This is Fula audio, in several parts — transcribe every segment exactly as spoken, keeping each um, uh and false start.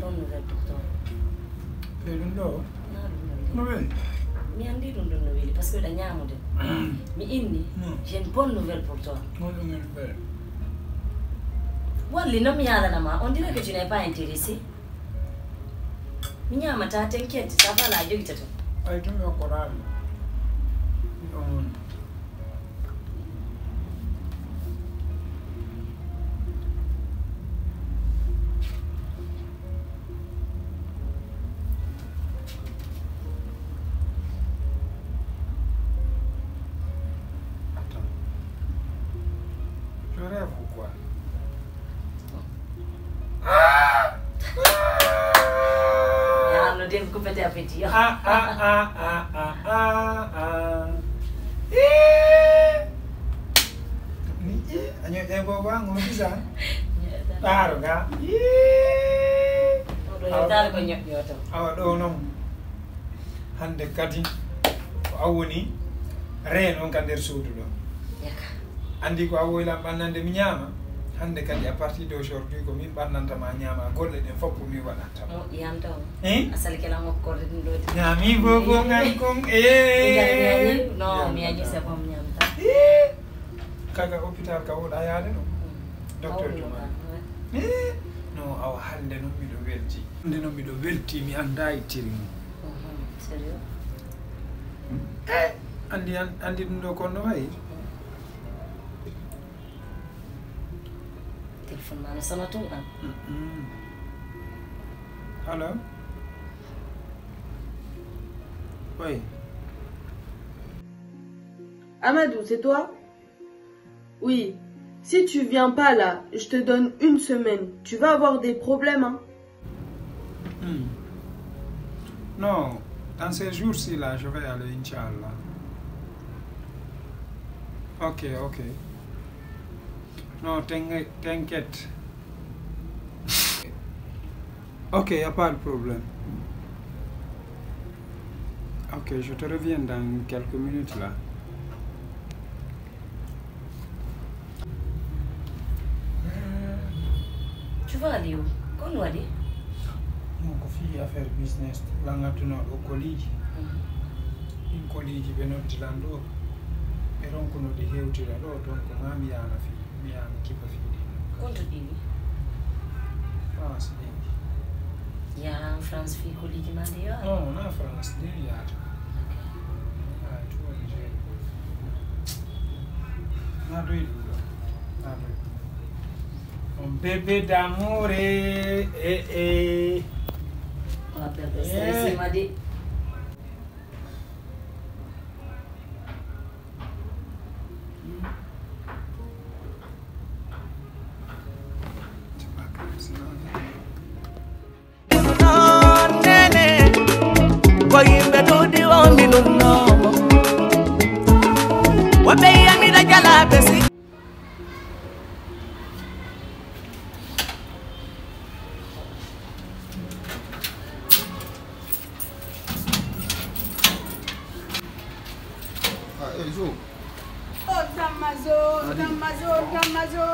Bonne nouvelle pour toi. E ɗum ɗo Na ɗum ɗum no ɗum. weli? Mi anndi ɗum ɗum no weli, parce que ɗa ñaamude. Mi inni, Non. J'ai une bonne nouvelle pour toi. Mo ɗum en fere? Walli, non mi yaalana ma. On dirait que tu n'es pas intéressé. Mi ñaamata, t'inquiète, ça va la, jogita tan. Ay tun yokkoraami. On woni. Attends. Je rêve ou quoi? Yaalno de, ko pete appétit. Ah, ah, ah, ah, ah, ah, ah. Ih! Ni, ih, a ñoƴƴa booba, ngo bisa. Ɗaaro ga. Ih! Ɗo yettaade ko ñoƴƴo to. Awa ɗo noon. Hannde kadi ko a woni ree noon ka nder suudu ɗo. Yaka. Anndi ko a woylan ɓannande mi ñaama. Hannde kadi à partir d'aujourd'hui ko min ɓannanta ma ñaama golle ɗen fof ko min waɗanta ma. Moƴƴi han taw. Hein? A salike lan hokkorde ɗum ɗo de. Ñaami boobo ngan kon e. Non, mi yañi c'est bon, mi ñamta. Kaga hôpital ka woɗa yaade ɗo. Docteur Juma. Eh, no awa hannde noon miɗo welti. Hannde noon miɗo welti, mi annda ittiri mum. Sérieux? Eh, anndi an- anndi ɗum ɗo kon no wayi? Téléphone ma no sona tun an. Mm-mm. Allo? Oui. Amadou, c'est toi? Oui. Si tu viens pas là, je te donne une semaine. Tu vas avoir des problèmes, hein. Hmm. Non, dans ces jours-ci là, je vais aller, Inch'Allah. Ok, ok. Non, t'inqui- t'inquiète. Ok, y a pas de problème. Ok, je te reviens dans quelques minutes là. Tu vois, Aliou, ko on waɗi? Non, ko fii affaire business, lan adduno ɗo koliiji. Ɗin koliiji ɓe noddi lan ɗo. Ɓe ronkuno ɗi hewtira ɗo, donc ma mi yaana fii, mi yaana kiba fii ɗin. Konto ɗiɗi. France ɗin. Ya France fii koliiji ma ɗi yo. Non, na France ɗin yaata. Ah, tu vois, je- Na doy ɗum ɗo. Na doy ɗum. Mon bébé d'amour, eh, eh, eh. Wa bébé, stressé ma de. Ko yimɓe ɗuuɗi on mi ɗumnoomo. Woɓɓe yiyamiɗa jalaaɓe si. Ah, eh, Zo. Oh, Tammazo, Tammazo, Tammazo.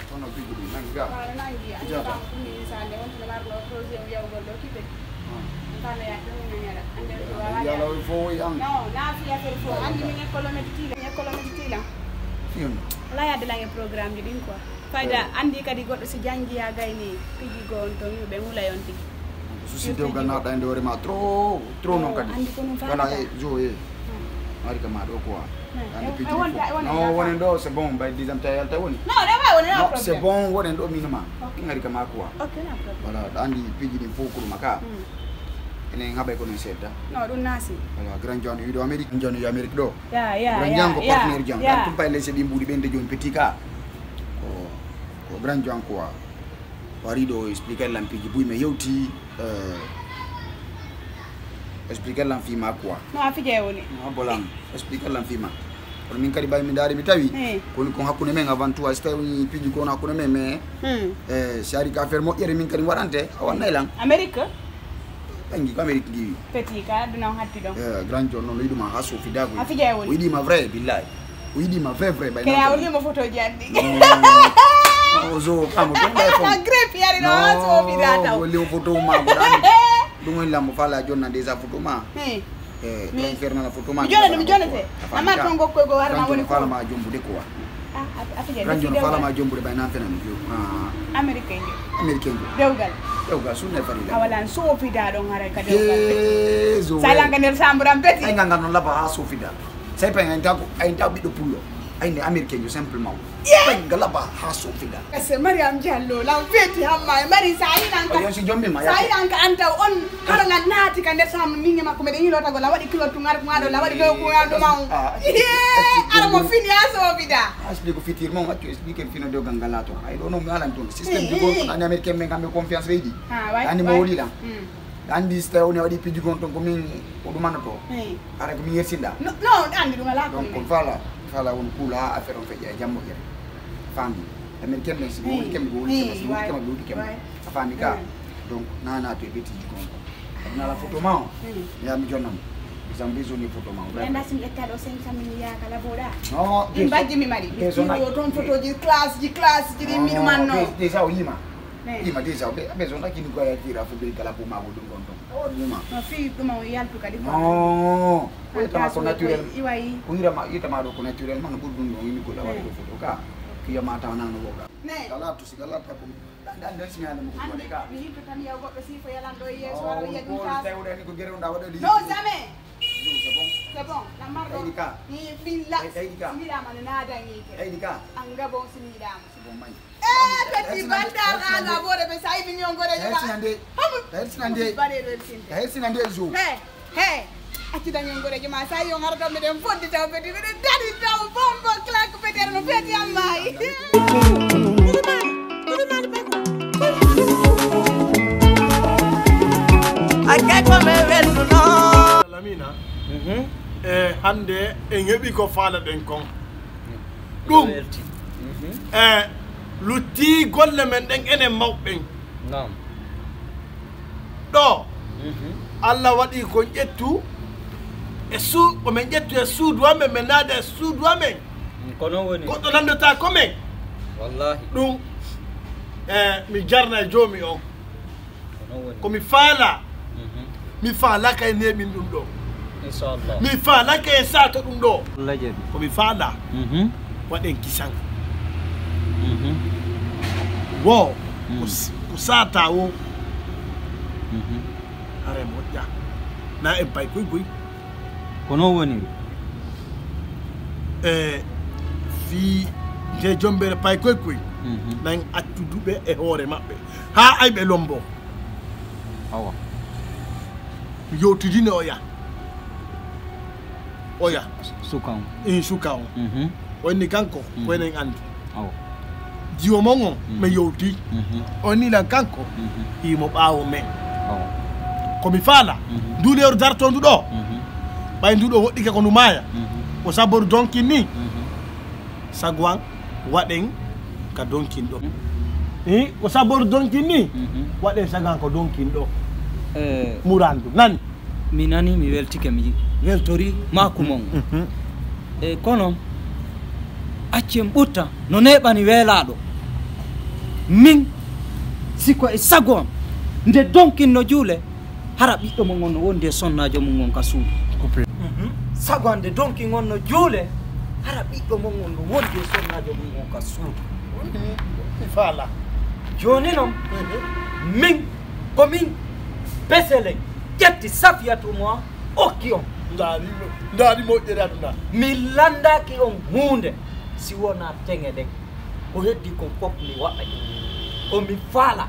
Kono piiji ɗi nangi ga. Wala nangi, andi kam ɗum ni sande on tana marno projet o yawgol ɗo kipe. Kala ya ɗum ni yara. Ande ko wala. Yala o fo wi an. No, na fi affaire fo. Andi min économie tila, économie tila. Fiyon. La ya de la programme ji ɗin quoi. Fayda andi kadi goɗɗo si jangi ya gayni piji go on ton ɓe ngula yon tigi. Susi dew ganna da inde wore ma trop trop non kadi. Andi ko non fa. Wala e jo e. Mari kama ɗo quoi. Andi piji. No wonen ɗo c'est bon, bay disam ta yalta woni. No, da ba woni na problème. C'est bon, wonen ɗo minuma. Ngari kama quoi. Ok, na problème. Voilà, da andi piji ɗin fof kuruma ka. Enen haɓay ko non sedda. No, ɗum nasi. Voilà, grand John wiɗo Amérique, John yo Amérique ɗo. Ya, ya, Grand ya, John ko ya, partenaire John. ya. Tum pay lese ɗi mbuɗi ɓen de John petit ka. Ko ko grand John quoi. Wari ɗo expliquer lan piji buy me yewti. Euh, expliquer lan fima quoi. No, a fije woni. No bolam expliquer lan fima. Kono min kadi ɓay mi ndaari mi tawi Eh. koni kon hakkunde men avant tout, a si tawi piji kon hakkunde men mais Hmm. eh, si ari ka affaire moƴƴere min kadi mi waɗante a wannay lan. Amérique? Ɓangi ko Amérique ngiwi. Petit ka aduna on hatti ɗon. Eh, grand John noon o yiɗuma ha sofi dago. A fijay woni. O yiɗima vrai billahi. O yiɗima vrai vrai ɓay. Kene a woni mo photo ji anndi. O zo kamo ɗum ɓay fon. Grip ya. No, soofida taw. Woni o photo ma ko ɗan. Ɗum woni lambo fala jonna déjà photo ma. Hey. Eh, mi- ɗon fernana photo ma. Mi jonna, mi jonna te. Amar ton gokko go warna woni ko. Fala ma jombude quoi. Ah, a- a fija. Ranjo no fala ma jombude bay nan fenan yo. Ah, American jo. American jo. Dewgal. Dewgal sunna farila. Awalan soofida ɗon haray ka dewgal. Eh, zo. Salanga nder samburan beti. Ay nganga non laba ha soofida. Sai pa ay nta ko, ay nta ɓiɗɗo pullo. Ay ne American jo simplement. Ɓen galaba ha soofida. Ese Mariam Diallo lan feti hamma e mari sa yiɗan ka. Yo si jombi ma. Sa yiɗan ka anta on hara lan naati ka nder sam ninge makko meɗen yilota go la waɗi kilo tungar ko ngado la waɗi go ko ngado maw. Ara mo fini a soofida. Asli ko fitir mo accu explique fino do gangala to. Ay do no mi alan ton système du bon an American men kambe confiance reji. Ani mo woli lan. Andi so tawi woni a waɗi piji gon ton ko min ko ɗum annoto. Ara ko min yersinda. No, no andi ɗum ala ko. Donc fala fala won kula affaire on feƴƴa e jammo ƴere. Fami. Amen kemme si woni kemme go woni kemme si woni kemme go woni kemme. A fami ka. Donc nana to e betiji gon ton. Nala photo ma o. Ya mi jonnam. Bisam bisoni photo ma o. Yanda sim etta ɗo cinq cent mille ya kala boɗa. No. Ɗin bajji mi mari mi ɗo ton photoji classe ji classe ji ɗin miɗumanno. Déjà o yima. Ima déjà be be zona kini ko ya tira fu be kala bu ma bu dum gonto. O duma. No fi duma o yaltu kadi ko. No. Ko tama ko naturel. Iwai. Ko ira ma ita ma do ko naturel man bu dum no ini ko la wadi foto ka. Ki ya mata na no boga. Kala to si kala ta ko. Dan dan si mi ala mo ko ka. Mi hito tan ya go si fo yalando yeso wala yedin ka. Ko tayo dani ko gero nda wada di. No jamais. C'est bon. C'est bon. La marro. Aidika. Ni billa. Aidika. Ni la man na da ni ke. Aidika. Anga bon si ni da. C'est bon mai. Eh, petit bâtard, ala bore be sai mi nyongore juma. Hersinande. Hersinande. Bare do sinte. Hersinande zo. He, he. Acci da nyongore juma sai yo ngaro do meden fodde taw be di meden dari taw bombo claque peter no feti amai. Ake ko me welno. Lamina. Mhm. E hande en heɓi ko faalaɗen kon. Ɗum e lutti golle men ɗen enen mawɓe ɓen. Ɗo Allah waɗi ko ƴettu e su ko men ƴettu e suudu amen men naada e suudu amen. Ko non woni. Goɗɗo nanndata ko men. Wallahi. Ɗum e mi jarna e joomi on. Ko mi faala. Mi faala kay neeɓin ɗum ɗo. Mi faala kay e saato ɗum ɗo. Ko mi faala. Waɗen kisan. Wo ko saata wo. Hare moƴƴa na en pay koy boy. Ko non woniri. E fii nde jombere pay koy koy nan accuduɓe e hoore maɓɓe. Haa ay ɓe lombo. Awa. Yewtidini oya. Oya. Suka on. In suka on. Mhm. O inni kanko ko enen anndi. Awa. Jiwo mon on mi yewti. Mhm. O inni lan kanko imo ɓaawo men. Awa. Ko mi faala ndu leeru dartondu ɗo. Mhm. Ɓay ndu ɗo woɗɗike ko ndu maaya. Mhm. Ko saboru donkin ni. Mhm. Sago an waɗen ka donkin ɗo. Ko saboru donkin ni waɗen sago an ko donkin ɗo. Murandu nani. Mi nani mi weltike mi weltori makumon. E kono accen ɓutta no neɓani weelaɗo. Min siko e sago am nde donkin no juule. Hara ɓiɗɗo mon on no wondi e sonnaajo mum on ka suudu. Sago hannde donki ngon no juule. Hara ɓiɗɗo mon on no wondi e sonnaajo mum on ka suudu. Mi faala. Jooni non min ko min besele ƴetti safiyatu mo okki on. Ndaari moƴƴere aduna. Mi landaaki on huunde si wonaa teŋe ɗen. Ko heddi kon fof mi waɗay. Ko mi faala.